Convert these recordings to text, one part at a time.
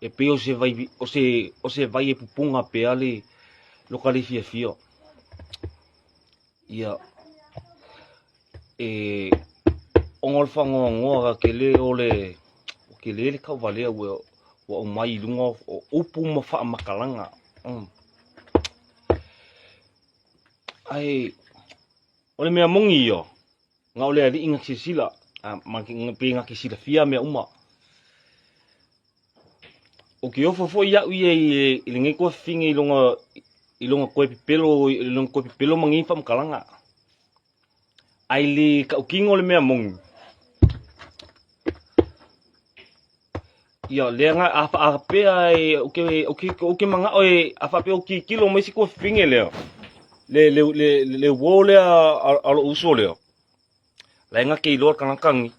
E pei o se vai o se o se vai e pupuga pea le loka le fiafia. Ia e ona o le faanoanoa ka tele o le ua tele le tauvalea ua ua aumai i luga o upu ma faamatalaga. Ae o le mea moni ia, na o le alii na te silasila, pe na te silafia mea uma. Ou te ofo foi au ia i lenei tuafafine i lona i lona toe pepelo i lona toe pepelo ma nei faamatalaga. Ae le tautino le mea moni, ia lea na a faapea e ou te ou te ou te manao e a faapea o tilotilo mai si tuafafine lea, le le le le uo lea a lou uso lea, la e na te iloa le tagata lenei.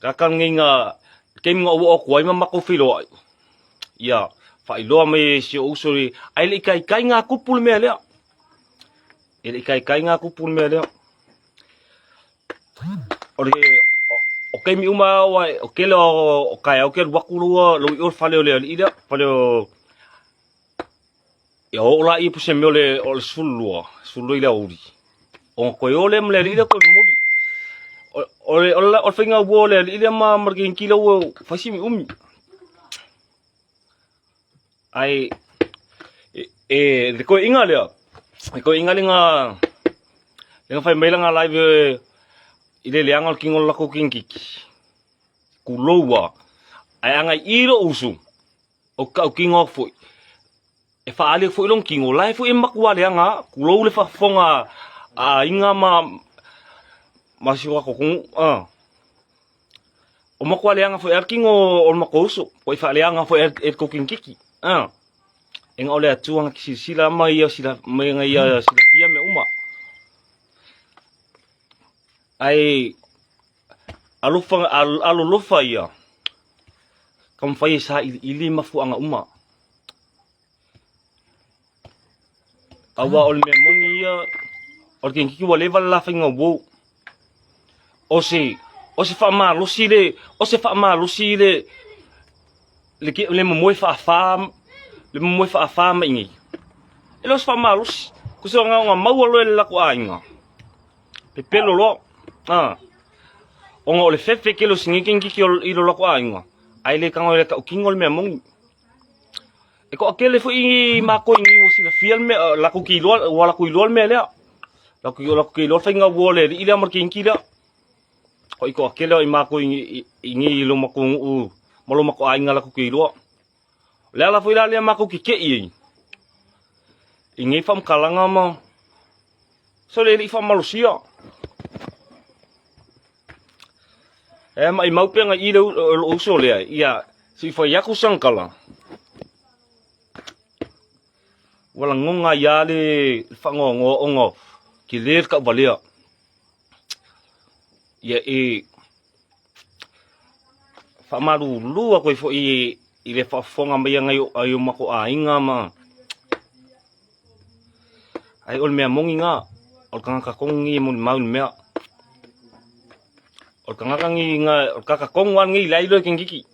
Tagata lenei na taimi na ou oo atu ai ma matou feiloai, ia faailoa mai e si ou uso ae le i taitai na tupu le mea lea. E le i taitai na tupu le mea lea. O le o taimi uma lava o tele o taeao ou te alu atu lua lou i o le fale o le alii lea, fale o ia oo laia po o se mea o le o le 12, 12 i le aoauli ona toe o lea ma le alii lea toe momoli. O le o le faiga uo a le alii lea ma le keiki lea ua fai si umi. Ae e le toeaina lea, le toeaina lea na lea na fai mai lana live i le leaga o le tino o le latou kinikiki, tulou lava. Ae a na i i lou uso, ou te tautino atu foi, e faaali atu foi lona tino, o la e foi e matua leaga lava, tulou le faafofoga a aiga ma si o latou atunuu. O matua leaga foi lava le tino o le matou uso, ua i faaleaga foi e le tou kinikiki. E na o le Atua na te silasila ma ia silafia mea uma. Ae alofa, alolofa ia, taumafai e sailiili mafuaaga uma. Aua o le mea moni ia, o le kinikiki ua leva le la faiga uo. O se, o se faamalosi le, o se faamalosi le, le, le momoe faafa, le momoe faafa mai nei. E le o se faamalosi. Kusa o nga maua loa e le latou aiga. Pepelo loa. Ah. Ona o le fefe tele o si nei kinikiki i lo latou aiga. Ae le tago i le tautino le mea moni. E toatele foi matou i nei ua silafia le mea, latou te iloa, ua latou iloa le mea lea. Latou latou te iloa le faiga ua o le alii lea ma le kiniki lea. Ko i toatele o i matou i nei i lo matou nuu ma lo matou aiga latou te iloa. O le ala foi la lea matou te tei ai i nei faamatalaga ma so le alii faamalosia. E maimau pe ngai i le lou uso lea, ia se i fai atu sana tala, ua lagona ai lava le faanoanoa ona tele le tauvalea. Ia e faamalulu atu ai foi i le faafofoga mai a nai o matou aiga ma Ae o le mea moni na, o le tagata tonu lenei e molimau i le mea. O le tagata lenei na, o le tagata tonu lava lenei la e iloa e Kenekiki.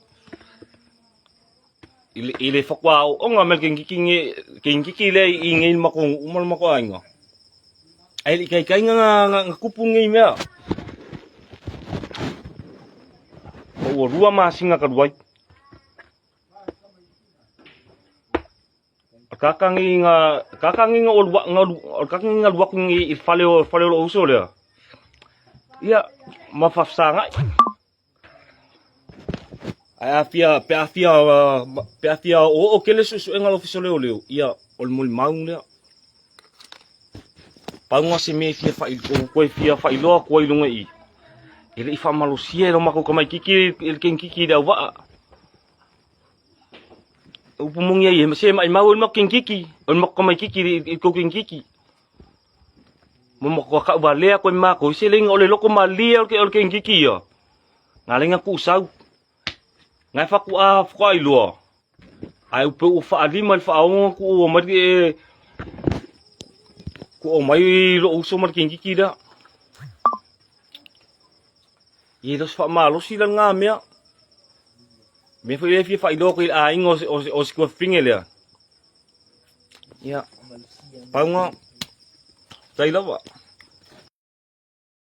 I le faatoa aooga mai le Kenekiki nei, Kenekiki lea i nei i le matou nuu ma le matou aiga. Ae le i taitai na tupu lenei mea. Ma ua 2 masina talu ai. O le kakagiga o le alu atu i le fale o lou uso lea, ia, ma faafesagai. Ae a fia, pe a fia, pe a fia oooo tele suesuega a le Ofisa o Leoleo, ia, o le molimau lea. Pau lena o se mea e fia fai, ua toe fia faailoa atu ai i luga i i, e le i faamalosia e lo matou tamaitiiti e le kenikiki i le auvaa. Upu moni ai e se maimau ai le matou kenikiki, o le matou tamaitiiti i le tou kenikiki. Ma matou tauvalea atu ai ma matou, se leai o le loto malie o le kenikiki ia, na ala ai ona tuusau. Na e faatoa faatoa iloa, ae pei ua faalima i le faaono tuu mai le tuu mai lou uso ma le kenikiki lea. E le o se faamalosi la lena mea. Mea foi lea fia faailoa atu i le aiga o se o se tuafafine lea. Ia, pauga, tai lava.